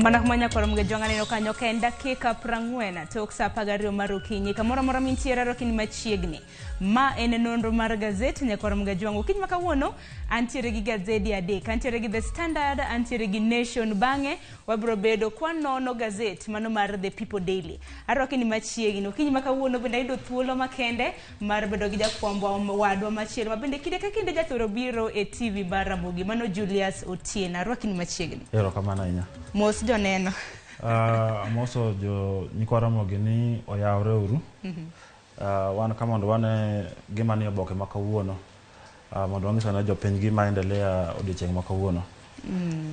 Mana kuma nyakwar Mgejwang' aneno kanyo ka en dakika 40 tok sa 12 mar okinyi. Kamoro amora mintiere arwaki ni machiegni. Ma en nonro mar gazet nyakwar Mgejwang'. Okinyi ma kawuono antiere gi gazedi adek. Antiere gi The Standard, antiere gi Nation. Bang'e wabiro bedo kwanono gazet mano mar The People Daily. Arwaki ni machiegni. Okinyi ma kawuono bende ayudo thuolo makende mar bedo gi jafwambo wadwa machielo ma bende kinde ka kinde jathoro biro e TV mar Ramogi. Mano Julius Otieno. Arwaki ni machiegni. Erokamano ahinya. Mos joneno. Amoso jo nyikwa Ramogi ni oyawre uru. Wan ka mondo wane gima nie oboke ma kawuono. Mondo wang'is ane jopiny gima endelea odiochieng' ma kawuono.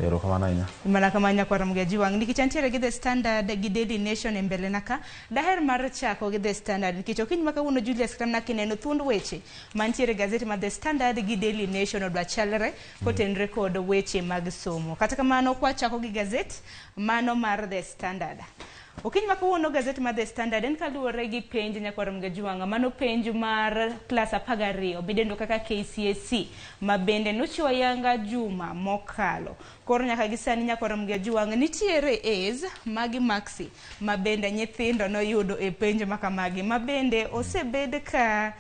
Erokamano ahinya. Mana kama nyakwar Ramogi Ajiwang' nikech antiere gi The Standard gi Daily Nation e mbele na ka, daher mar chako gi The Standard nikech okinyi ma kawuono Julius kata mana kineno thuond weche mantiere e gazeti mar The Standard gi Daily Nation odwa chalre kotenre kod weche mag somo. Kata kamano kwachako gi gazet mano mar The Standard. Okinyi ma kawuono gazet mar The Standard en kaluwore gi penj nyakwar Ramogi Ajuwang'a, mano penj mar klas 12 midendo kaka KCSE ma bende nochiwo ayanga juma mokalo. Koro nyaka gi sani nyakwar Ramogi Ajuwang'a nitiere A's magi maksi ma bende nyithindo noyudo e penj makamagi ma bende osebed ka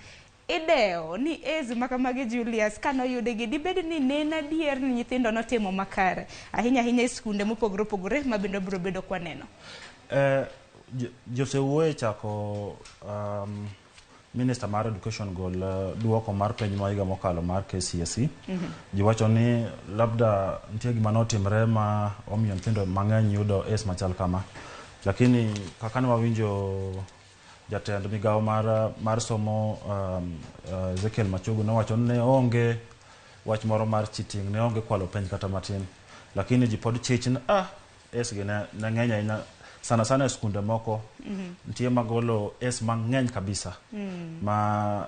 idewo ni A's makamagi Julius kanoyudgi dibed ni ne en adier ni nyithindo notimo makare ahinya ahinya e skunde mopogore opogore ma bende wabiro bedo kwaneno. Josewuoye chako Minister mar Education gol duoko mar penj ma higa mokalo mar KCSE. Ji wacho ni labda nitie gima notimre ma omiyo nyithindo mang'eny yudo A's machal kama. Lakini kaka ne wawinjo jatend migawo mar somo Ezekiel Machogu nowacho ni ne onge wach moro mar cheating, ne onge kwalo penj kata matin. Lakini ji pod chich ni A's gi ne ng'eny ahinya sana sana e skunde moko. Nitie magolo A's mang'eny kabisa ma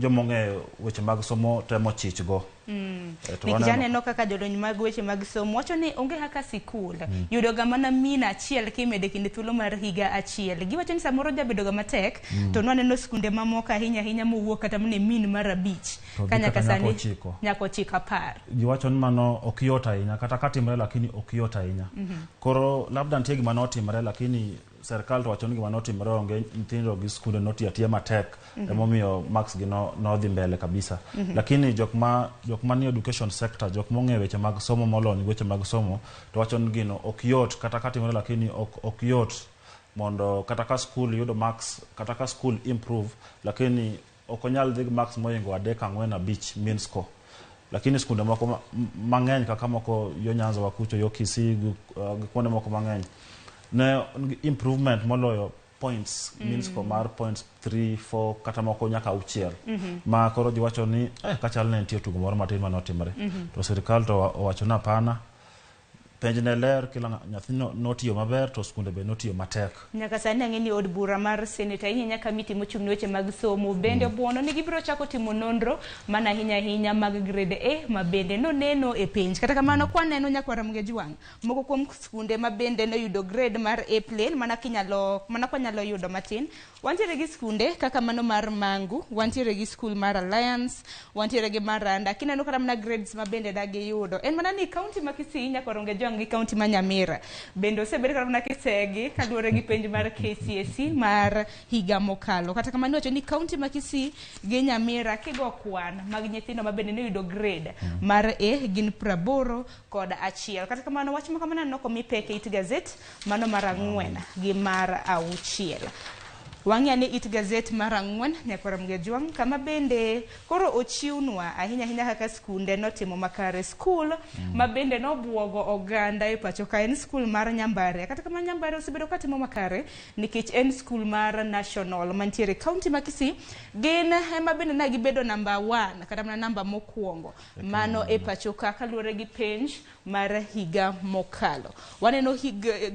jomong'eyo weche mag somo temo chich go. To Nikech aneno kaka jolony mag weche mag somo wacho ni onge kaka sikul yudoga mana mean achiel kimedo e kinde thuolo mar higa achiel. Giwacho ni samoro jabedoga matek to nwaneno skunde mamoko ahinya ahinya mowuok kata mana e mean mar 5 To dhi ka nyaka kata nyaka sani 9. nyaka 9 10. Giwacho ni mano ok yot ahinya kata katimre lakini ok yot ahinya. Koro labda nitie gima notimre lakini serikal to wacho ni gima notimre onge, nyithindo gi skunde notiyo atiya matek emomiyo marks gi nodhi mbele kabisa. Lakini jok ma nie education sector, jok mong'eyo weche mag somo molony gi weche mag somo to wacho ni gino ok yot kata katimre lakini ok yot mondo kata ka skul yudo marks, kata ka skul improve lakini ok onyal dhi gi marks mohingo 3 4 5 mean score. Lakini skunde moko mang'eny kaka moko yo Nyanza wa kucho, yo Kisii gi kuonde moko mang'eny ne improvement moloyo points mean score mar points 3 4 kata moko nyaka 6 ma koro ji wacho ni kachal ne nitie tugo moro matin mane otimore. To sirikal to owacho ni hapana, penj ne ler, kila nyathi notiyo maber to skunde be notiyo matek. Nyaka sani ang'e ni od bura mar senate ahinya ahinya kamiti mochung' ne weche mag somo bende obuono ni gibiro chako timo nonro mana ahinya ahinya mag grade A ma bende noneno e penj. Kata kamano kwaneno nyakwar Ramogi Ajuwang' moko kuom skunde ma bende noyudo grade mar A plain mana kinyalo mana kwanyalo yudo matin. Wantiere gi skunde kaka mano mar Mangu, wantiere gi skul mar Alliance, wantiere gi Maranda. Kineno kata mana grades ma bende da giyudo. En mana ni kaunti ma Kisii nyakwar Ramogi Ajuwang' gi kaunti ma Nyamira bende osebed kata mana kisegi kaluwore gi penj mar KCSE mar higa mokalo. Kata kamano iwacho ni kaunti ma Kisii gi Nyamira kigo kwan mag nyithindo ma bende noyudo grade mar A gin 81. Kata kamano wach ma kamano aneno komi pek e it gazet mano mar 4 gi mar 6. Wang'e ane it gazet mar 4 nyakwar Ramogi Ajuwang' kama bende koro ochiwnwa ahinya ahinya kaka skunde notimo makare. Skul ma bende nobuogo oganda e pacho ka en skul mar Nyambaria. Kata kamano Nyambaria osebedo katimo makare nikech en skul mar national mantiere e kaunti ma Kisii. Gin ema bende ne gibedo namba 1 kata mana namba mokwongo mano e pacho ka kaluwore gi penj mar higa mokalo. Waneno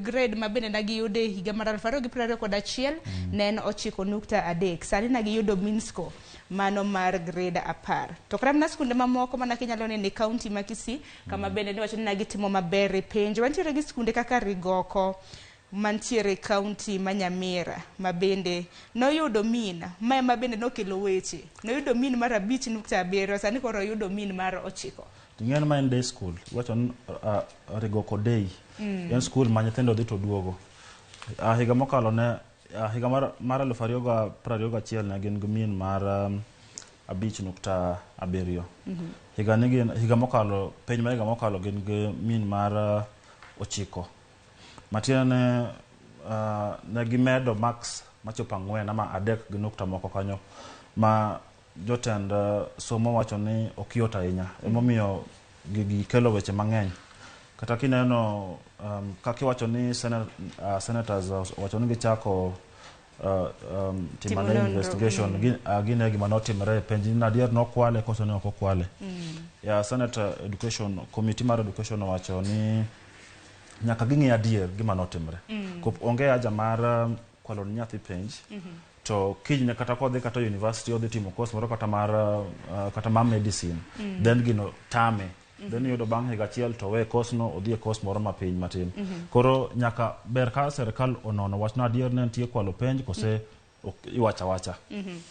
grade ma bende ne giyudo e higa mar 2021 ne en 9.3. Sani ne giyudo mean score mano mar grade 10. To kata mana skunde mamoko mana kinyalo neno e kaunti ma Kisii kama bende niwacho ni ne gitimo maber e penj. Wantiere gi skunde kaka Rigoko mantiere e kaunti ma Nyamira ma bende noyudo mean ma ema bende nokelo weche. Noyudo mean mar 5.7 sani koro oyudo mean mar 9. Ing'e ni ma en day school, iwacho ni Rigoko Day. En school ma nyithindo dhi to duogo. Higa mokalo ne higa mar 2021 ne gin gi mean mar 5.7. Higa ni gin higa mokalo penj mar higa mokalo gin gi mean mar 9. Matiende ne gimedo marks machopo 4 ama 3 gi nukta moko kanyo ma jotend somo wacho ni ok yot ahinya. Emomiyo gigi kelo weche mang'eny. Kata kineno kaka iwacho ni senators wacho ni gichako timo nonro, investigation gine gima notimore e penj ni adier nokwale koso ne ok okwale. Ya Senate Education Committee mar Education owacho ni nyaka ging'i adier gima notimore. Kop onge haja mar kwalo ne nyathi penj to kinyne kata kodhi kata university odhi timo course moro kata mar kata mar medicine then gino tame. Then iyudo bang' higa achiel to owe course no odhi e course moro mapiny matin. Koro nyaka ber ka sirikal onono wachno adier ne nitie kwalo penj kose iwacho awacha.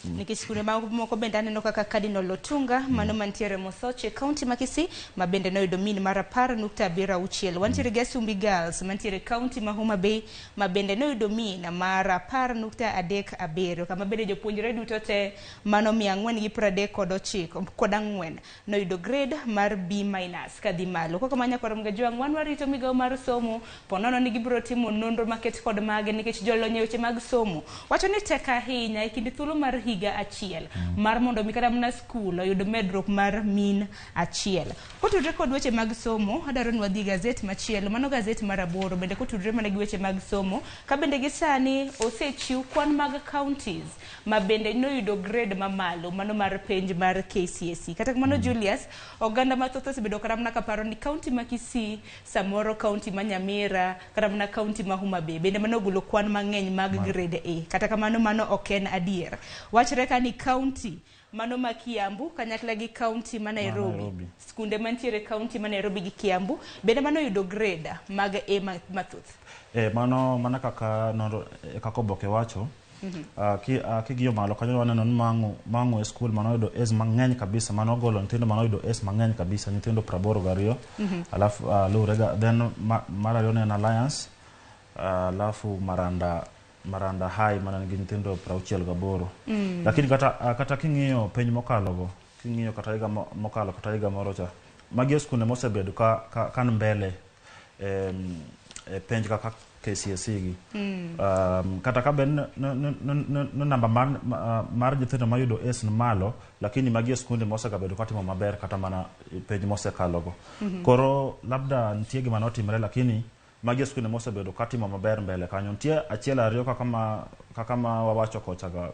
Nikech skunde moko bende aneno kaka Cardinal Otunga mano mantiere Mosoche kaunti ma Kisii ma bende noyudo mean mar 10.76. Wantiere gi Asumbi Girls mantiere kaunti ma Homa Bay ma bende noyudo mean mar 10.37 kama bende jopuonjre duto te mano 439 noyudo grade mar B minus kadhi malo. Koko manya koro Mgajwang' wan warito migawo mar somo ponono ni gibiro timo nonro maket kod mage nikech jolony e weche mag somo wacho ni tek ahinya e kind thuolo mar higa achiel mar mondo mi kata mana skul oyud medruok mar mean 1. Kotudre kod weche mag somo, adwaro ni wadhi gazet machielo, mano gazet mar 8 bende kotudre mana gi weche mag somo, ka bende gi sani osechiw kwan mag counties ma bende noyudo grade mamalo mano mar penj mar KCSE. Kata kamano Julius, oganda mathoth osebedo kata mana kaparo ni kaunti ma Kisii, samoro kaunti ma Nyamira, kata mana kaunti ma Homa Bay bende mano ogolo kwan mang'eny mag grade A. Kata kamano mano ok en adier. Wachre ka ni kaunti mano ma Kiambu kanyakla gi kaunti ma Nairobi, skunde mantiere kaunti ma Nairobi gi Kiambu bende mano oyudo grade mag A mathoth. Mano mana kaka nonro kaka oboke wacho. King'iyo malo kanyo waneno ni Mang'u e skul manoyudo A's mang'eny kabisa, manogolo nyithindo manoyudo A's mang'eny kabisa, nyithindo 82. Alafu luwre ga then mar ariyo ne en Alliance, alafu Maranda High mana nigi nyithindo 68. Lakini kata king'iyo penj mokalo go, king'iyo kata higa mokalo kata higa moro cha, magi e skunde mosebedo ka mbele e penj kaka KCSE gi. Kata ka ben no namba mar nyithindo mayudo A's ni malo, lakini magi e skunde mosegabedo katimo maber kata mana penj mosekalogo. Koro labda nitie gima notimore, lakini magi e skunde mosebedo katimo maber mbele kanyo. Nitie achiel ariyo kaka ma wawacho kocha ga,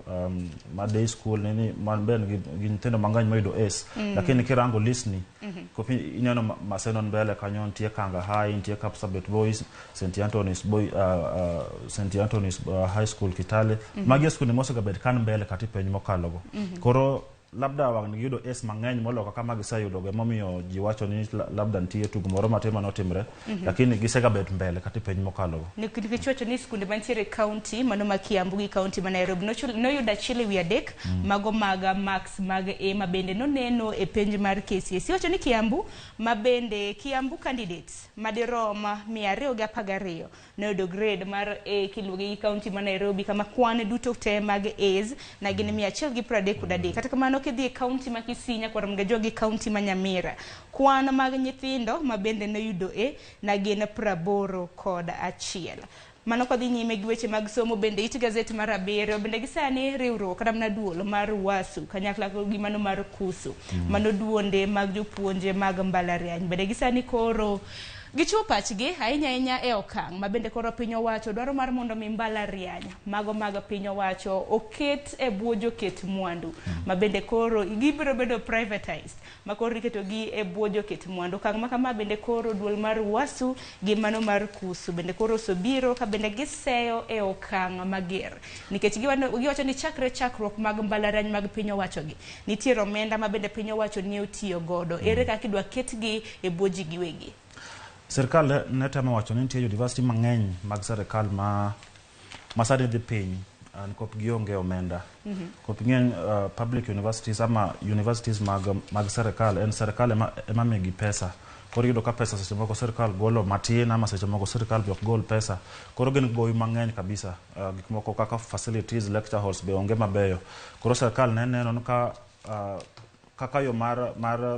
ma day school nini man be gi nyithindo mang'eny mayudo A's. Lakini kirango list ni, kopi ineno Maseno mbele kanyo, nitie Kanga High, nitie Kapsabet Boys, St Anthony's Boy, St Anthony's High School Kitale. Magi e skunde mosegabet kan mbele kata e penj mokalogo. Koro labda wang' giyudo A's mang'eny moloyo kaka ma giseyudogo, emomiyo ji wacho ni labda nitie tugo moro matin manotimre, lakini gisegabet mbele kata e penj mokalogo. Nikech wacho ni skunde mantiere kaunti mano ma Kiambu gi kaunti ma Nairobi noyudo 1/3 mago mag marks mag A ma bende noneno e penj mar KCSE. Wacho ni Kiambu ma bende Kiambu candidates madirom 212 noyudo grade mar A kiluwogi gi kaunti ma Nairobi kama kwan duto te mag A's na gin 133. Kata kamano kidhi e kaunti ma Kisii nyakwar Mgajwa gi kaunti ma Nyamira, kwan mag nyithindo ma bende noyudo A na gin 81. Mano kodhi nyime gi weche mag somo bende it gazet mar 7 bende gi sani riwruok kata mana duol mar WASU kanyakla gi mano mar KUSU, mano duonde mag jopuonje mag mbalariany bende gi sani koro gichiwo pachgi ahinya ahinya e okang' ma bende koro piny owacho dwaro mar mondo mi mbalariany mago mag piny owacho oket e bwo joket mwandu ma bende koro gibiro bedo privatized ma koro iketogi e bwo joket mwandu. Okang' ma kama bende koro duol mar WASU gi mano mar KUSU bende koro osobiro ka bende giseyo e okang' mager nikech giwacho ni chakre chakruok mag mbalariany mag piny owacho gi nitiere omenda ma bende piny owacho ne otiyo godo. Ere kaka idwa ketgi e bwo ji giwegi? Sirkal ne temo wacho ni nitie university mang'eny mag sirkal ma sani dhi piny. Nikop gionge omenda. Kop ng'eny public universities ama universities mag serikal, en serikal ema migi pesa. Koro iyudo ka pesa seche moko serikal golo matin ama seche moko serikal be ok gol pesa. Koro gin gi gowi mang'eny kabisa. Gik moko kaka facilities, lecture halls be onge mabeyo. Koro serikal ne neno ni ka kaka yo mar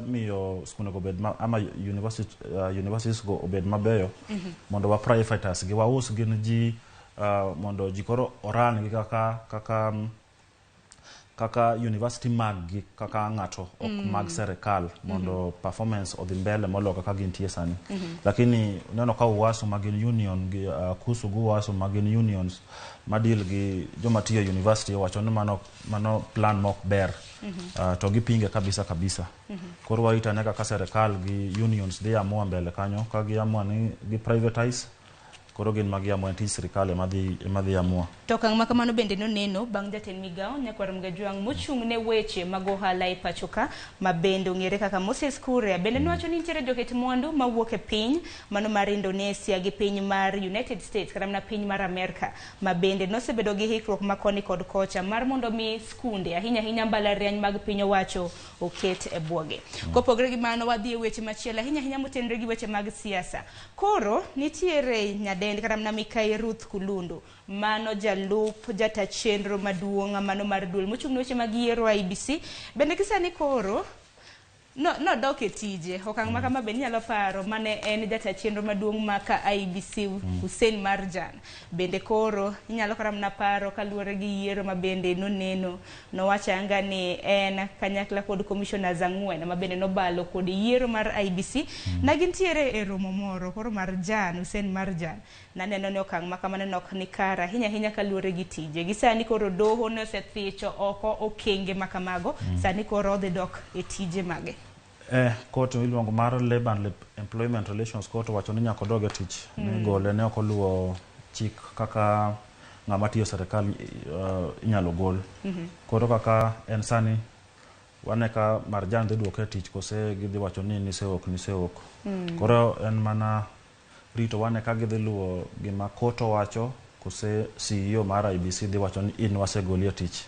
miyo skunde go obed ama universities go obed mabeyo, mondo wa privatize gi, waus gi ne ji, mondo ji koro oran gi kaka university mag gi kaka ng'ato ok mag serikal, mondo performance odhi mbele moloyo kaka gintie sani. Lakini neno ka UASU ma gin union gi KUSU gi UASU ma gin unions ma deal gi joma tiyo e university owacho ni mano plan mok ber. To gipinge kabisa kabisa. Koro warito ane kaka serikal gi unions dhi amua mbele kanyo. Ka giamua ni gi privatize, koro gin ma giamua, en tij sirikal ema dhi amua. To okang' ma kamano bende noneno bang' jatend migawo Nyakwar Mgajwang' mochung' ne weche mag ohala e pacho ka, ma bende ong'ere kaka Moses Kuria, bende nowacho ni nitiere joket mwandu mawuok e piny mano mar Indonesia gi piny mar United States kata mana piny mar Amerka, ma bende nosebedo gi hikruok ma koni kod kocha mar mondo mi skunde ahinya ahinya mbalariany mag piny owacho oket e bwoge. Kopogore gi mano, wadhi e weche machielo ahinya ahinya motenore gi weche mag siasa. Koro nitiere nyadendi kata mana Mikai Ruth Kulundu, mano jalup jata chenro maduong' mano mar duol mochung' ne weche mag yiero IEBC, bende kisani koro no nodok e tije. Okang' ma kama bende inyalo paro mane en jata chenro maduong' ma ka IEBC Hussein Marjan, bende koro inyalo kata mana paro kaluwore gi yiero ma bende noneno nowacho anga ni en kanyakla kod commissioners 4 ma bende nobalo kod yiero mar IEBC na gintiere e romo moro. Koro Marjan, Hussein Marjan, naneno ni okang' ma kamano nok ni kare ahinya ahinya kaluwore gi tije gi sani. Koro doho ne osethicho oko okenge ma kamago. Sani koro odhi dok e tije mage. Court iluongo mar Labor and Employment Relations Court owacho ni nyaka odog e tich. Ne gole ne ok oluwo chik kaka ng'ama tiyo sirikal inyalo gol. Koro kaka en sani wane ka Marjan dhi duoke e tich kose gidhi wacho ni nisewuok nisewuok. Koro en mana rito wane ka gidhi luwo gima court owacho kose CEO mar IEBC dhi wacho ni in wasegoli e tich.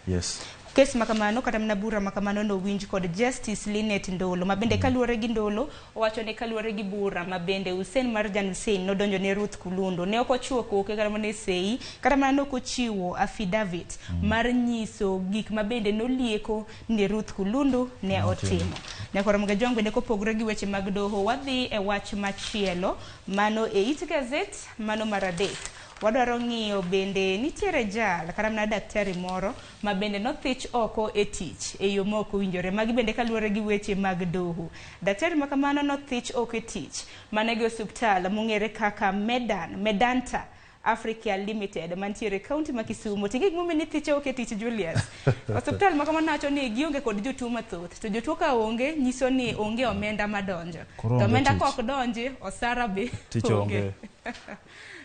Yes. Kes ma kamano kata mana bura ma kamano nowinj kod Justice Linet Ndolo, ma bende kaluwore gi Ndolo owacho ni kaluwore gi bura ma bende Hussein Marjan Hussein nodonjo ne Ruth Kulundu, ne ok ochiwo koke kata mana e sei kata mana ne ok ochiwo affidavit mar nyiso gik ma bende nolieko ni Ruth Kulundu ne otimo. Nyakwar Mgajwang', bende kopogore gi weche mag doho, wadhi e wach machielo mano e it gazet mano mar adek. Wadwaro ng'iyo bende nitiere jal kata mana daktari moro ma bende nothich oko e tich e yo ma ok owinjore. Magi bende kaluwore gi weche mag doho. Daktari ma kamano nothich oko e tich mana gi osuptal mong'ere kaka Medan, Medanta Africa Limited mantiere e kaunti ma Kisumu. Ting'e gimomiyo nithiche oko e tich, Julius? Osuptal ma kamano wacho ni gionge kod jotuo mathoth, to jotuo ka onge nyiso ni onge omenda madonjo. Koro To onge omenda tich. ka ok donji, osara be Tich onge.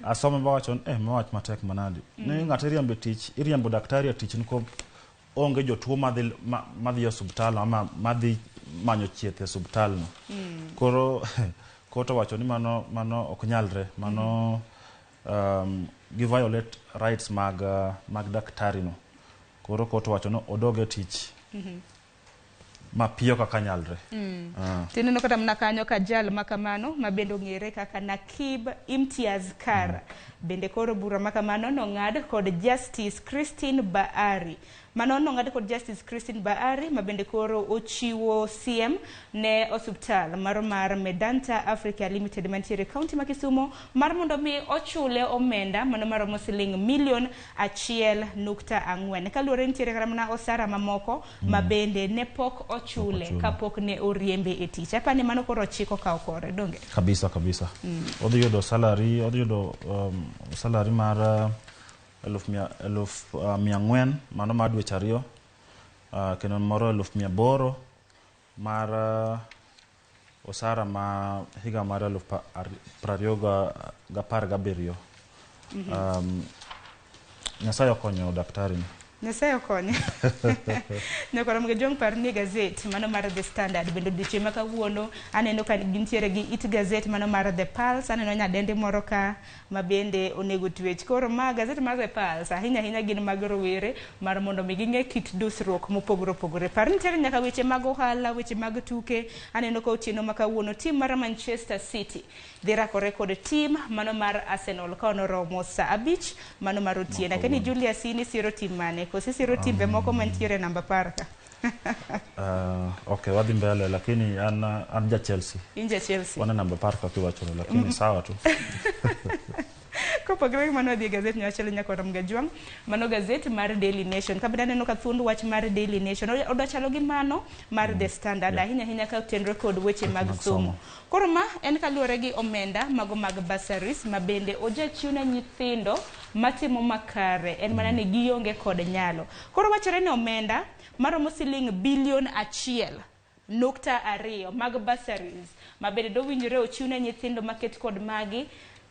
Asome mawacho ni mawach matek manadi. Ni ng'ato iriembo e tich, iriembo daktari e tich nikop onge jotuo madhi e osuptal ama madhi manyo thieth e osuptal no. Koro court owacho ni mano ok nyalre. Mano gi violate rights mag daktari no. Koro court owacho ni odog e tich mapiyo kaka nyalre. Tineno kata mana kanyo ka jal ma kamano ma bende ong'ere kaka Nakib Imtiaz Kar. Bende koro bura ma kamano nong'ad kod Justice Christine Baari. Mano nong'ad kod Justice Christine Baari, ma bende koro ochiwo siem ne osuptal mar Medanta Africa Limited mantiere e kaunti ma Kisumu mar mondo mi ochule omenda mano maromo siling milion 1.4, kaluwore nitiere kata mana osara mamoko ma bende ne pok ochule ochule. Kapok ne oriembe e tich. Apani mano koro chik okawo kore, donge? Kabisa kabisa. Odhi yudo salary, odhi yudo salary mar 400,000 mano mar dweche 2, kendo moro 800,000 mar osara ma higa mar 2017. Nyasaye okonyo daktari ni. Nyasaye okonye. Nyakoro Mgejong par ni gazet mano mar The Standard bende odiochieng' ma kawuono aneno ka gintiere gi it gazet mano mar The Pulse, aneno nyadendi moro ka ma bende onego twech. Koro ma gazet mar The Pulse ahinya ahinya gin mag rowere mar mondo mi ging'e kit dusruok mopogore opogore. Par ni nitiere nyaka weche mag ohala, weche mag tuke. Aneno ka otieno ma kawuono tim mar Manchester City dhi rakore kod tim mano mar Arsenal ka onoromo saa 5 mano mar otieno. Akeni Julius in isiro tim mane? Koso isiro timbe moko mantiere namba 10 ka? Okay, wadhi mbele lakini an ja Chelsea. In ja Chelsea. Wana namba 10 kaka iwachono lakini sawa tu. Kopogore gi mano wadhi e gazet machielo nyakoro Mgajwang', mano gazet mar Daily Nation. Kabende aneno ka thuond wach mar Daily Nation odwa chalo gi mano mar The Standard ahinya ahinya ka otenore kod weche mag somo. Koro ma en kaluwore gi omenda mago mag bursaries ma bende ojachiw ne nyithindo matimo makare, en mana ni gionge kod nyalo. Koro wachore ni omenda maromo siling bilion 1.2 mag bursaries ma bende dowinjore ochiw ne nyithindo maket kod magi.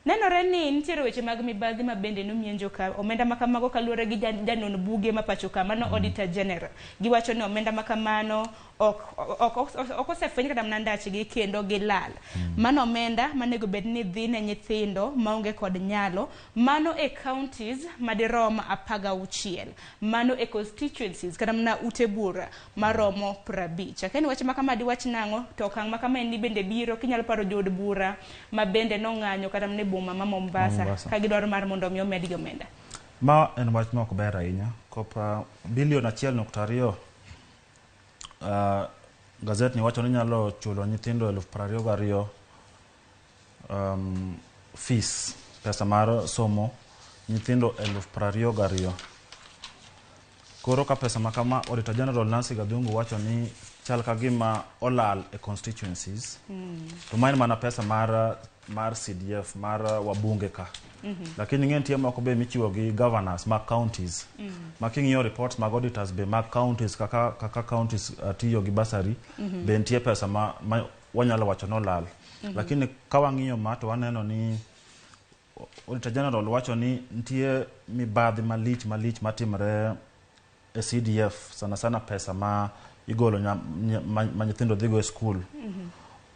Nenore ni nitiere weche mag mibadhi ma bende nomienjo ka omenda ma kamago kaluwore gi janon buge ma pacho ka mano Auditor General. Giwacho ni omenda ma kamano ok osefweny kata mana ndachgi kendo gilal. Mano omenda manego bed ni dhi ne nyithindo maonge kod nyalo, mano e counties madirom 16, mano e constituencies kata mana ute bura maromo 50. Akeni wach ma kama diwach nang'o to okang' ma kama en ni bende biro kinyalo paro jood bura ma bende nong'anyo kata mana e boma ma Mombasa ka gidwaro mar mondo mi omedgi omenda. Ma en wach ma ok ber ahinya. Kopa bilion 1.2 gazet ni wacho ni nyalo chulo nyithindo 22,000 fees, pesa mar somo nyithindo 22,000. Koro ka pesa ma kama Auditor General Nancy Gathungu wacho ni chal ka gima olal e constituencies. To ma en mana pesa mar CDF mar wabunge ka. Lakini ng'e nitie moko be michiwo gi governors mag counties. Ma king'iyo reports mag auditors be mag counties kaka counties tiyo gi bursary be nitie pesa ma wanyalo wacho nolal. Lakini ka wang'iyo ma to waneno ni Auditor General wacho ni nitie mibadhi malich matimre e CDF, sana sana pesa ma igolo ma nyithindo dhigo e skul.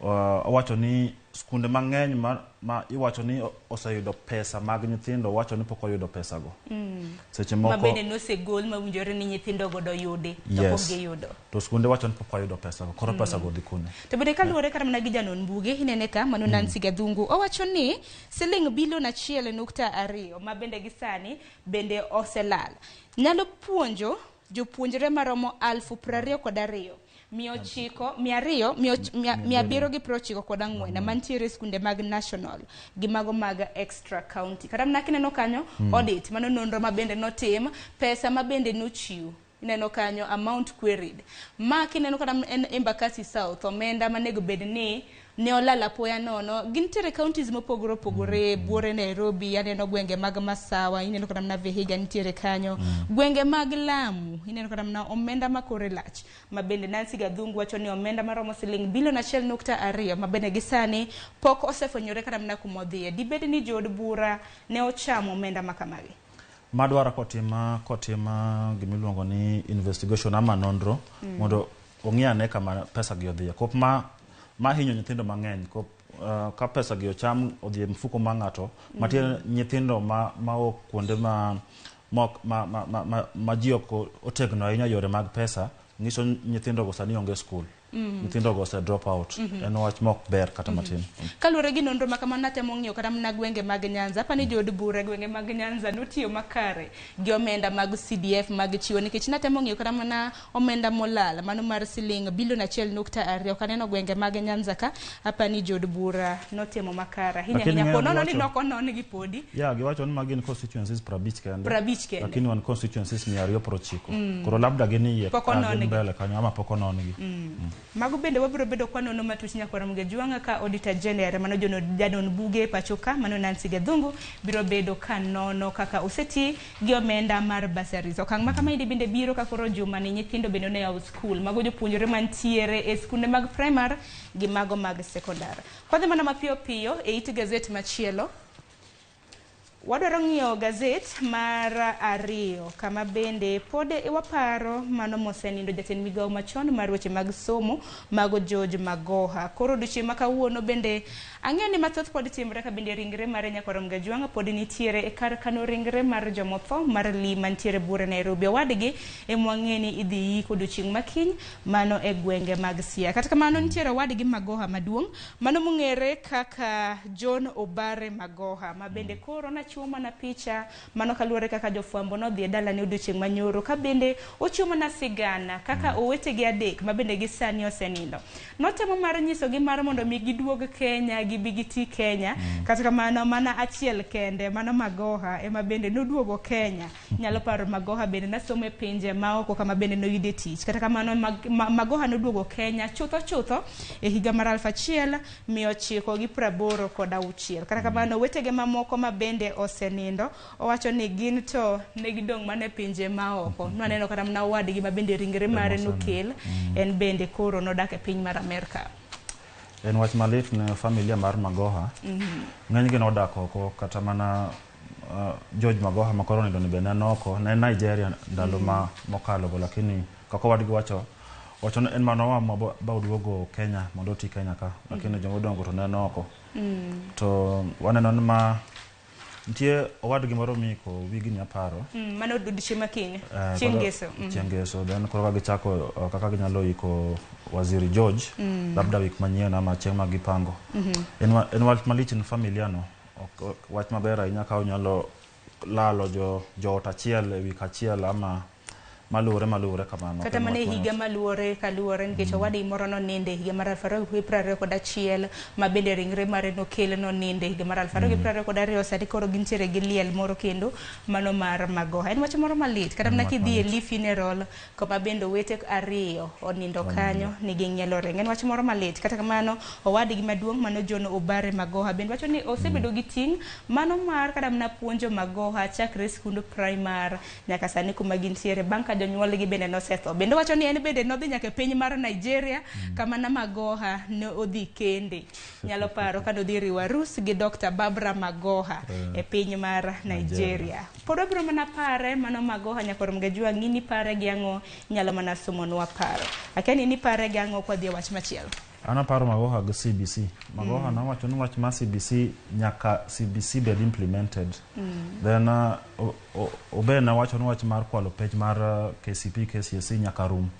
Owacho ni skunde mang'eny ma iwacho ni oseyudo pesa mag nyithindo wacho ni pok oyudo pesago. Seche moko ma bende nosegol mawinjore ni nyithindo godo yudi to pok giyudo. To skunde wacho ni pok oyudo pesago, koro pesago dhi kune? To bende kaluwore kata mana gi janon buge inene ka mano Nancy Gathungu owacho ni siling bilion 1.2 ma bende gi sani bende oselal nyalo puonjo jopuonjre maromo 22,200 794 mantiere skunde mag national gi mago mag extra county. Kata mana kineno kanyo audit mano nonro ma bende notim, pesa ma bende nochiw ineno kanyo amount queried. Ma kineno kata en Embakasi South omenda manego bed ni ne olal apoya nono. Gintiere counties mopogore opogore, buore Nairobi, aneno gwenge mag Masawa, ineno kata mana Vihiga nitiere kanyo, gwenge mag Lamu, ineno kata mana omenda ma kore lach. Ma bende Nancy Gathungu wacho ni omenda maromo siling bilion 1.2 ma bende gi sani pok osefwenyore kata mana kuma odhiye. Dibed ni jood bura ne ochamo omenda ma kamagi? Madwaro kotima gimiluongo ni investigation ama nonro mondo ong'i ane kama pesa gi odhiye. Kop ma hinyo nyithindo mang'eny, kop ka pesa gi ocham odhi e mfuko mar ng'ato, matie nyithindo ma ok kuonde ma ji ok otegno ahinya yore mag pesa, nyiso nyithindo go sani onge skul. Nyithindo go ose drop out. En wach mok ber kata matin. Kaluwore gi nonro ma kamano natemo ng'iyo kata mana gwenge mag Nyanza. Apani jood bura gwenge mag Nyanza notiyo makare gi omenda mag CDF mag chiwo, nikech natemo ng'iyo kata mana omenda molal mano mar siling bilion 1.2. Ok aneno gwenge mag Nyanza ka, apani jood bura notimo makare ahinya ahinya. Po nono ni nok onon gi podi. Ya, giwacho ni magi gin constituencies 50 kende. 50 kende. Lakini wan constituencies 290. Koro labda gin iye pok onon-gi mbele kanyo ama pok onon-gi. Mago bende wabiro bedo kwa nono matut nyakwara Mgejwang'a ka Auditor General mano janon buge pacho ka mano Nancy Gathungu biro bedo ka nono kaka oseti gi omenda mar bursaries. Okang' ma kama endi bende biro ka koro juma ni nyithindo bende ne yawo skul. Mago jopuonjre mantiere e skunde mag primary gi mago mag secondary. Kwadhi mana mapiyo piyo e it gazet machielo. Wadwaro ng'iyo gazet mar 2 kama bende pod waparo mano mosenindo jatend migawo machon mar weche mag somo mago George Magoha. Koro odiochieng' ma kawuono bende ang'eyo ni mathoth pod timre ka bende ringre mare Nyakwar Mgajwang' pod nitiere e kar kano ringre mar jomotho mar Lee mantiere buore Nairobi. Owadgi ema wang'e ni idhi yik odiochieng' ma kiny mano e gwenge mag Siaya. Kata kamano nitiere owadgi Magoha maduong' mano mong'ere kaka John Obare Magoha ma bende koro nachiwo mana picha mano kaluwore kaka jofwambo nodhi e dalane odiochieng' manyoro ka bende ochiwo mana sigana kaka owetegi 3 ma bende gi sani osenindo. Notemo mar nyisogi mar mondo mi giduog Kenya gibi giti Kenya. Kata kamano mana achiel kende mano Magoha ema bende noduogo Kenya. Nyalo paro Magoha bende nasomo e pinje maoko kama bende noyude tich. Kata kamano Magoha noduogo Kenya chutho chutho e higa mar 1986. Kata kamano owetege mamoko ma bende osenindo owacho ni gin to ne gidong' mana e pinje maoko. Nwaneno kata mana owadgi ma bende ringre mare nokel en bende koro nodak e piny mar Amerka. En wach malit ne familia mar Magoha. Ng'enygi nodak oko kata mana George Magoha ma koro onindo ni be ne en oko, ne en Nigeria ndalo ma mokalo go, lakini kaka owadgi wacho ni en mana oamua ba oduogo Kenya mondo oti Kenya ka, lakini joma odongo to ne en oko. To waneno ni ma nitie owadgi moro miiko wigni aparo. Mano odiochieng' ma kiny, chieng' ngeso. Chieng' ngeso. Then koro ka gichako kaka ginyalo iko Waziri George, labda wik manyien ama chieng' ma gipango. En wach malich ne familia no. Ok wach maber ahinya ka onyalo lalo joot achiel e wik achiel ama maluwore kamano. Kata mana e higa maluwore kaluwore nikech owadgi moro nonindo e higa mar 2021 ma bende ringre mare nokel nonindo e higa mar 2022. Sani koro gintiere gi liel moro kendo mano mar Magoha. En wach moro malit kata mana kidhi e Lee funeral kama bende owete 2 onindo kanyo nigi ng'ielo ring. En wach moro malit. Kata kamano owadgi maduong' mano John Obare Magoha bende wacho ni osebedo gi ting' mano mar kata mana puonjo Magoha chakre skund primar nyaka sani kuma gintiere bang' ka jonyuolgi bende nosetho. Bende wacho ni en bende nodhi nyaka e piny mar Nigeria kama na Magoha ne odhi kende. Nyalo paro ka nodhi riwo arus gi Dr. Barbara Magoha e piny mar Nigeria. Pod wabiro mana pare mano Magoha Nyakwar Mgajwang' in ipare gi ang'o nyalo mana somonwa paro. Akia ni ipare gi ang'o kwadhi e wach machielo. An aparo Magoha gi CBC. Magoha nowacho ni wach mar CBC nyaka CBC bed implemented. Then obe nowacho ni wach mar kwalo penj mar KCPE KCSE nyaka rum.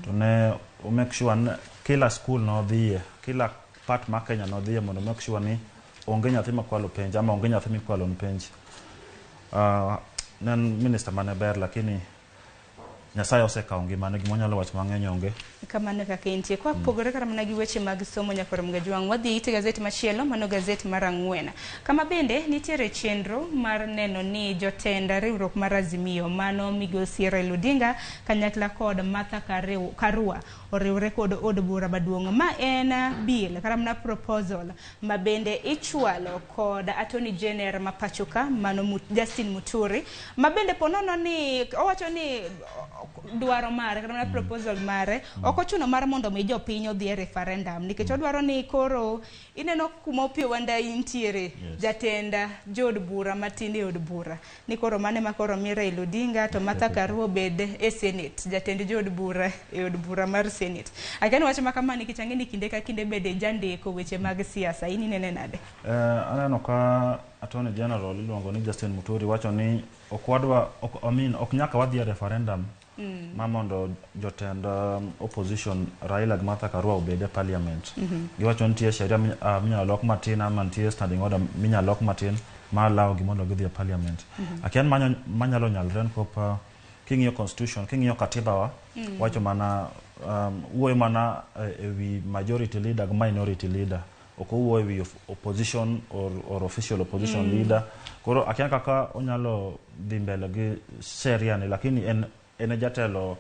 To ne o make sure ni kila school nodhiye, kila part mar Kenya nodhiye mondo make sure ni onge nyathi makwalo penj ama onge nyathi mikwalo ni penj. Ne en minister mane ber lakini Nyasaye osekawo ngimane, gima wanyalo wacho mang'eny onge. Kamano kaka entie. Kwa pogore kata mana gi weche mag somo Nyakwar Mgajwang', wadhi ite gazet machielo, mano gazet mar 4. Kama bende nitiere chenro mar neno ni jotend riwruok mar Azimio, mano migosi Raila Odinga kanyakla kod Martha Karua oriwre kod od bura maduong'. Ma en bill kata mana proposal ma bende ichwalo kod Attorney General ma pacho ka mano Justin Muturi, ma bende ponono ni owacho ni dwaro mare kata mana proposal mare ok ochuno mar mondo mi jopiny odhi e referendum nikech odwaro ni koro ineno kuma Opiyo Wandayi nitiere jatend jood bura matin e od bura ni koro mane ma koro mi Raila Odinga to Martha Karua obed e Senate, jatend jood bura e od bura mar Senate. Akia ni wach ma kama nikech ang'e ni kinde ka kinde bende jandiko weche mag siasa, in inene nade? Aneno ka Attorney General iluongo ni Justin Muturi wacho ni ok wadwa ok, I mean, ok nyaka wadhi e referendum ma mondo jotend opposition Raila gi Martha Karua obed e parliament. Giwacho nitie sheria minyalo lok matin ama nitie standing order minyalo lok matin ma allow gi mondo gidhi e parliament. Akia ni manyalo nyalre nikop king'iyo constitution, king'iyo katiba wa, wacho mana wuoyo mana e wi majority leader gi minority leader. Ok owuoyo e wi opposition or official opposition leader. Koro akia kaka onyalo dhi mbele gi sheria ni, lakini en e jatelo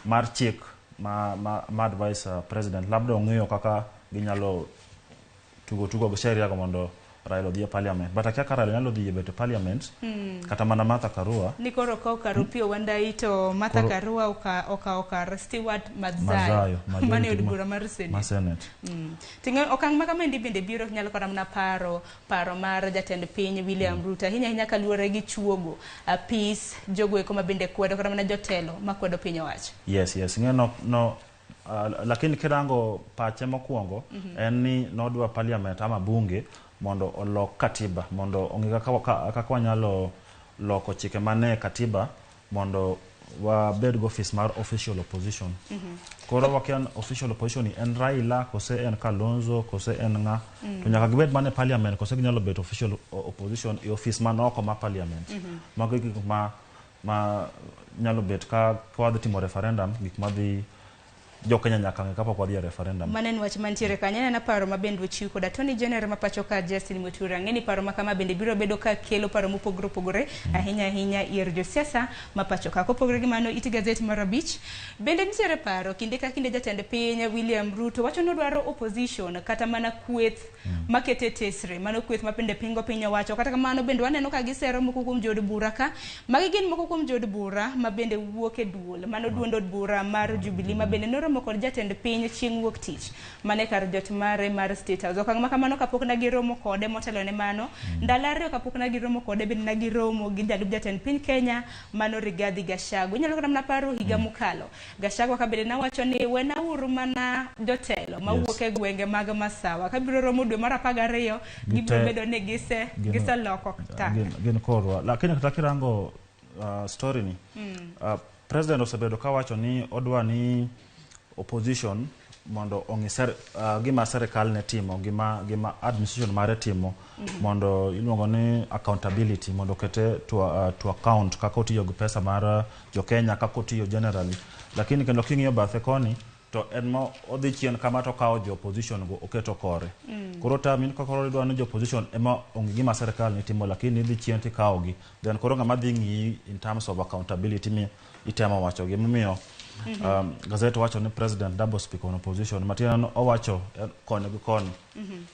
mar chik ma advise president. Labda ong'eyo kaka ginyalo tugo gi sheria go mondo Raila odhi e parliament. But akia ka Raila nyalo dhi e bet e parliament, kata mana Martha Karua. Ni koro okaw kar Opiyo Wandayi to Martha Karua okawo kar Stewart Madzayo Madzayo, mane od majority bura mar Senate. Ma Senate. Ting'e okang' ma kamaendi bende biro nyalo kata mana paro paro mar jatend piny William Ruto ahinya ahinya kaluwore gi chuogo apis jogo eko ma bende kwedo kata mana jotelo makwedo piny owacho. Yes, ing'e no, no lakini kirango pache mokwongo en ni nodwa parliament ama bunge mondo olok katiba, mondo ong'e kaka wanyalo loko chike mane katiba mondo wabed go office mar official opposition. Koro wakia official opposition ni en Raila kose en Kalonzo kose en ng'a, to nyaka gibed mana e parliament kose ginyalo bet official opposition e office man oko ma parliament. Mago e gik ma nyalo bet ka wadhi timo referendum, gik madhi jo Kenya nyaka ng'e kapok wadhi e referendum. Mano en wach mantiere kanyo. Aneno paro ma bende ochiw kod Attorney General ma pacho ka Justin Muturi. Ang'e ni paro ma kama bende biro bedo ka kelo paro mopogore opogore ahinya ahinya ir josiasa ma pacho ka. Kopogore gi mano, it gazet mar 5 bende nitiere paro kinde ka kinde jatend piny William Ruto wacho ni odwaro opposition kata mana kweth makete tesre, mano kweth ma bende pingo piny owacho. Kata kamano bende waneno ka gisero moko kuom jood bura ka. Magi gin moko kuom jood bura ma bende wuok e duol, mano duond od bura mar Jubilee ma bende noromo kod jatend piny chieng' wuok tich mane kar jot mare mar State House. Okang' ma kamano kapok ne giromo kode motelo ne mano, ndalo 2 kapok ne giromo kode bende ne giromo gi jalup jatend piny Kenya mano Rigathi Gachagua. Inyalo kata mana paro higa mokalo Gachagua ka bende nawacho ni wenauru mana jotelo mawuok e gwenge mag Masawa kabiro romo dwe mar 12 gibiro bedo ni giseloko tak. Gin korwa. Lakini kata kirango story ni, president osebedo kawacho ni odwa ni opposition mondo ong'i gima serikal ne timo, gima administration mare timo, mondo iluongo ni accountability, mondo okete to account kaka otiyo gi pesa mar jo Kenya, kaka otiyo generally. Lakini kendo king'iyo bathe koni to en ma odhi chien kama to okawo jo opposition go oketo kore. Koro tamin ka koro idwa ni jo opposition ema ong'i gima serikal ne timo, lakini idhi chien tikawogi. Then koro ng'ama dhi ng'iyi in terms of accountability mi itemo wacho gimomiyo gazet wacho ni president double speak on opposition, matiende ni owacho koni gi koni.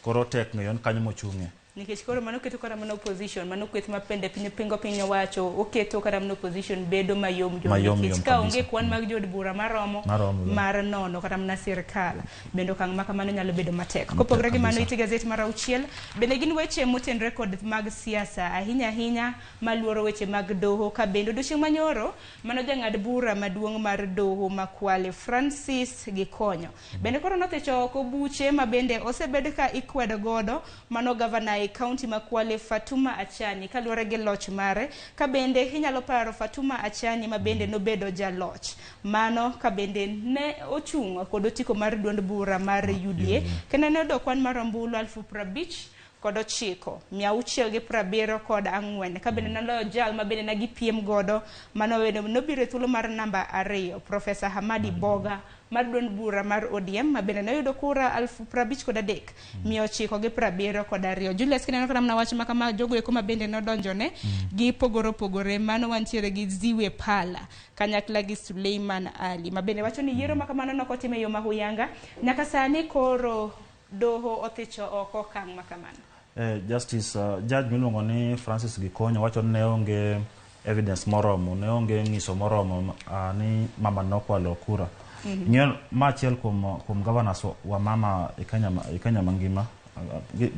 Koro tek ng'eyo ni kanyo mochung'e. Nikech koro mano keto kata mana opposition, mano kweth ma pende piny pingo piny owacho, oketo kata mana opposition bedo mayom yom. Mayom Nikech yom ka onge kabisa. kwan mag jood bura maromo, Maromo, yeah. mar nono kata mana sirkal, bende okang' ma kamano nyalo bedo matek. Kopogore gi mano, kabisa. ite gazet mar 6 bende gin weche motenore kod mag siasa, ahinya ahinya maluoro weche mag doho. Ka bende odiochieng' manyoro mano jang'ad bura maduong' mar doho ma Kwale Francis Gikonyo bende koro nothicho oko buche ma bende osebed ka ikwedo godo mano gavana e kaunti ma Kwale Fatuma Achani kaluwore gi loch mare. Ka bende inyalo paro Fatuma Achani ma bende nobedo jaloch mano ka bende ne ochung' kod otiko mar duond bura mar UDA kendo ne oyudo kwan mar ombulu 59,674 ka bende noloyo jal ma bende ne gipiem godo mano bende nobiro e thuolo mar namba 2 Profesa Hamadi Boga mar duond bura mar ODM ma bende noyudo kura 53,972. Julius, kineno kata mana wach ma kama jogo eko ma bende nodonjone gi pogore opogore, mano wantiere gi Ziwe Pala kanyakla gi Suleiman Ali ma bende wacho ni yiero ma kamano nokotim e yo ma huyanga. Nyaka sani koro doho othicho oko okang' ma kamano. Justice judge miluongo ni Francis Gikonyo wacho ni ne onge evidence moromo, ne onge ng'iso moromo ni mama nokwalo kura. Ng'eyo ma achiel kuom governors wa mama e Kenya, e Kenya mangima,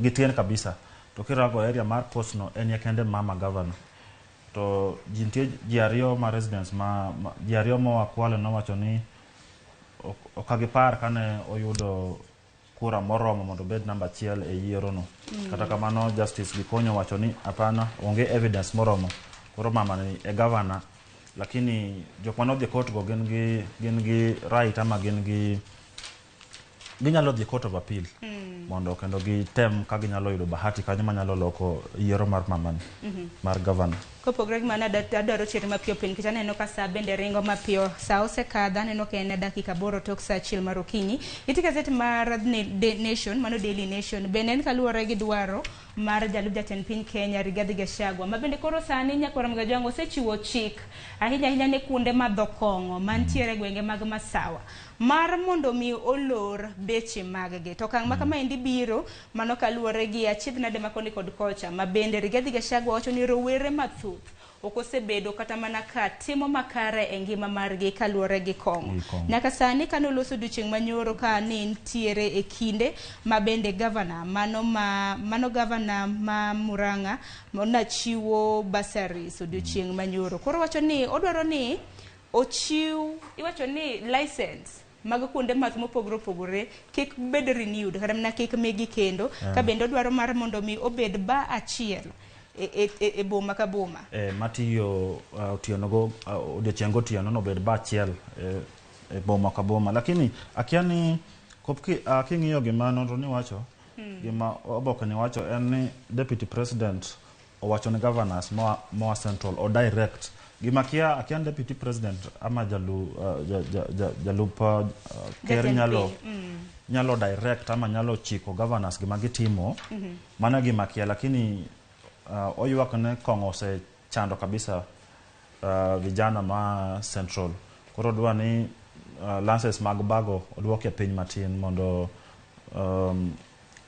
gitien kabisa. To kirago area mar Coast no en kende mama governor. To ji nitie ji 2 ma residents ma ji 2 moa Kwale nowacho ni ok gipar kane oyudo kura moromo mondo obed namba 1 e yiero no. Kata kamano Justice Gikonyo wacho ni hapana, onge evidence moromo. Koro mama ni e governor, lakini jok mane odhi e court go gin gi right ama gin gi ginyalo dhi court of appeal mondo kendo gitem ka ginyalo yudo bahati kanyo manyalo loko yiero mar mamani mar governor. Kopogore gi mano, adwaro chien mapiyo piyo nikech aneno ka sa bende ringo mapiyo. Sa osekadho, aneno ka en dakika 8 tok sa 1 mar okinyi. Ite gazet mar Nation, mano Daily Nation, bende en kaluwore gi dwaro mar jalup jatend piny Kenya Rigathi Gachagua, ma bende koro sani nyakwar Ramogi Ajwang' osechiwo chik ahinya ahinya ne kuonde madho kong'o mantiere e gwenge mag Masawa mar mondo mi olor beche mag gi. To okang' ma kamaendi biro mano kaluwore gi achiedh nade ma koni kod kocha, ma bende Rigathi Gachagua wacho ni rowere mathoth ok osebedo kata mana ka timo makare e ngima margi kaluwore gi kong'o. Gi kong'o. Nyaka sani kane oloso odiochieng' manyoro ka ne nitiere e kinde ma bende gavana mano ma mano gavana ma Murang'a nachiwo bursaries odiochieng' manyoro. Koro wacho ni odwaro ni ochiw iwacho ni license mag kuonde math mopogore opogore kik bed renewed kata mana kik migi kendo, ka bende odwaro mar mondo mi obed ba achiel e boma ka boma. Matiyo otieno go odiochieng' gotieno nobed ba achiel e boma ka boma, lakini akia ni king'iyo gima nonro ni wacho, gima oboke ni wacho en ni deputy president owacho ne governors moa central o direct gima akia ni deputy president ama jalup ker Jatend nyalo piny. Nyalo direct ama nyalo chiko governors gima gitimo. Mano gima kia, lakini oywak ne kong'o osechando kabisa vijana ma central. Koro dwa ni license mag bago oduok e piny matin mondo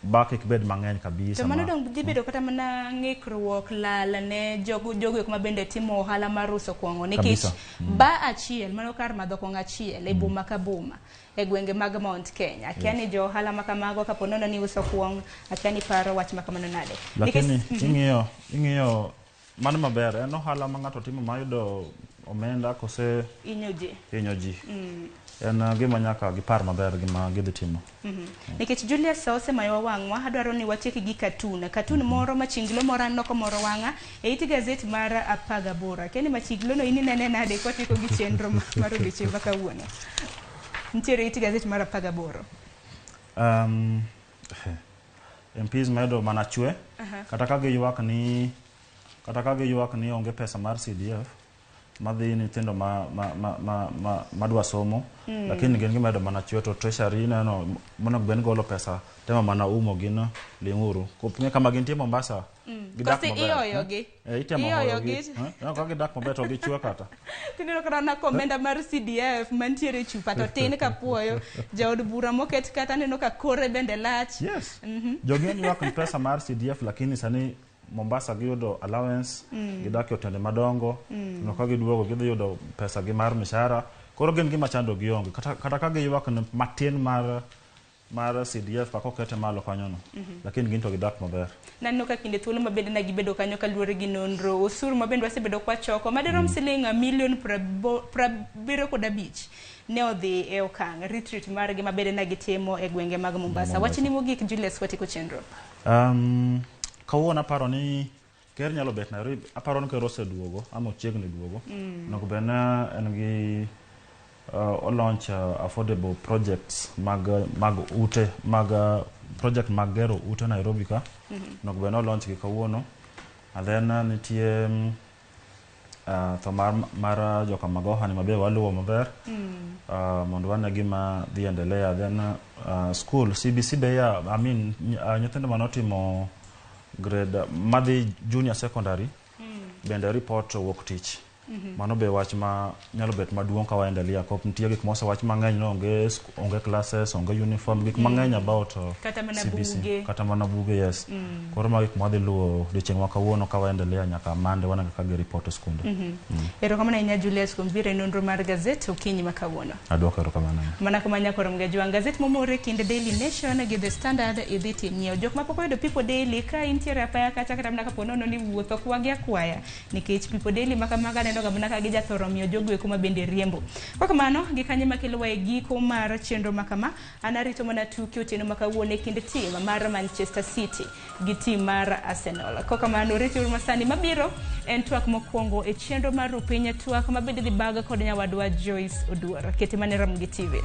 ba kik bed mang'eny kabisa. To mano dong dhi bedo kata mana ng'ikruok lal ne jogo eko ma bende timo ohala mar uso kong'o nikech Kabisa. ba achiel mano kar madho kong'o achiel e boma ka boma e gwenge mag Mount Kenya. Akia ni jo ohala ma kamago kapo nono ni uso kuong', akia ni paro wach ma kamano nade. Lakini ing'iyo mano maber en ohala ma ng'ato timo mayudo omenda kose Inyo ji. Hinyo ji en gima nyaka gipar maber gima gidhi timo. Nikech Julius sa osemayowa wang'wa, adwaro ni watiek gi katun. Katun moro machinglo moro aneno komoro wang'a e it gazet mar 18. Akia ni machinglo no in inene nade kwatieko gi chenro mar odiochieng' ma kawuono. Nitiere it gazet mar 18. MPs medo mana chwe kata ka giywak ni onge pesa mar CDF madhi nyithindo ma madwa somo, lakini gin gimedo mana chwe to treasury ineno monego bed ni golo pesa temo mana umo gin ling'uru ng'e kama gintie Mombasa gidak Kosi maber, iyoyogi. eh? Eh, itemo Iyoyogi. hoyogi, eh? Ineno ka gidak maber to gichwe kata Tineno kata na komenda mar CDF mantiere e chupa to tin ka puoyo jaod bura moket kata aneno ka kore bende lach. Yes, jogi ywak ni pesa mar CDF, lakini sani Mombasa giyudo allowance, gidak e otende madongo, kendo ka giduogo gidhi yudo pesa gi mar mishahara. Koro gin gima chando gionge kata ka giywak ni matin mar CDF kaka okete malo kanyono, lakini gin to gidak maber. Naneno ka kinde thuolo ma bende ne gibedo kanyo kaluwore gi nonro osuru ma bende wasebedo kwachoko madirom siling milion 75 ne odhi e okang' retreat margi ma bende ne gitimo e gwenge mag Mombasa. Mombasa. Wachni mogik, Julius, watieko chenro. Kawuono aparo ni ker nyalo bet Nairobi. Aparo ni ker oseduogo ama ochiegni duogo. Onego bed ni en gi olaunch affordable projects mag ute mag project mag gero ute Nairobi ka. Onego bed ni olaunch gi kawuono. And then nitie tho mar joka Magoha ni mabe waluwo maber mondo wane gima dhi endelea. Then school CBC be ya, I mean, nyithindo manotimo grade madhi junior secondary bende report wuok tich. Mano be wach ma nyalo bet maduong' ka waendelea kop nitie gik mosewach mang'eny ni onge classes, onge uniform, gik mang'eny about Kata mana CBC. buge. Kata mana buge, yes. Koro mago gik mwadhi luwo odiochieng' ma kawuono ka waendelea nyaka Monday waneno kaka gi report e skunde. Erokamano ahinya, Julius, kuom biro e nonro mar gazet okinyi ma kawuono. Adwoko erokamano. Mana kama nyakoro Mgajwang' gazet momore kind Daily Nation gi The Standard idhi tinyiewo. Jok mapok oyudo People Daily ka intiere apaya kacha kata mana kapo nono ni wuotho kwagi akwaya nikech People Daily ma kamago aneno ga mana ka gijathoro miyo jogo eko ma bende riembo. Kwa kamano gi kanye makelowa e giko mar chenro ma kama, an arito mana tuke otieno ma kawuono e kind tim mar Manchester City gi tim mar Arsenal. Kwa kamano ritiuru masani mabiro en twak mokwongo e chenro mar Rupiny twak ma bende dhi baga kod nyawadwa Joyce Oduor. Kete mana e Ramogi TV.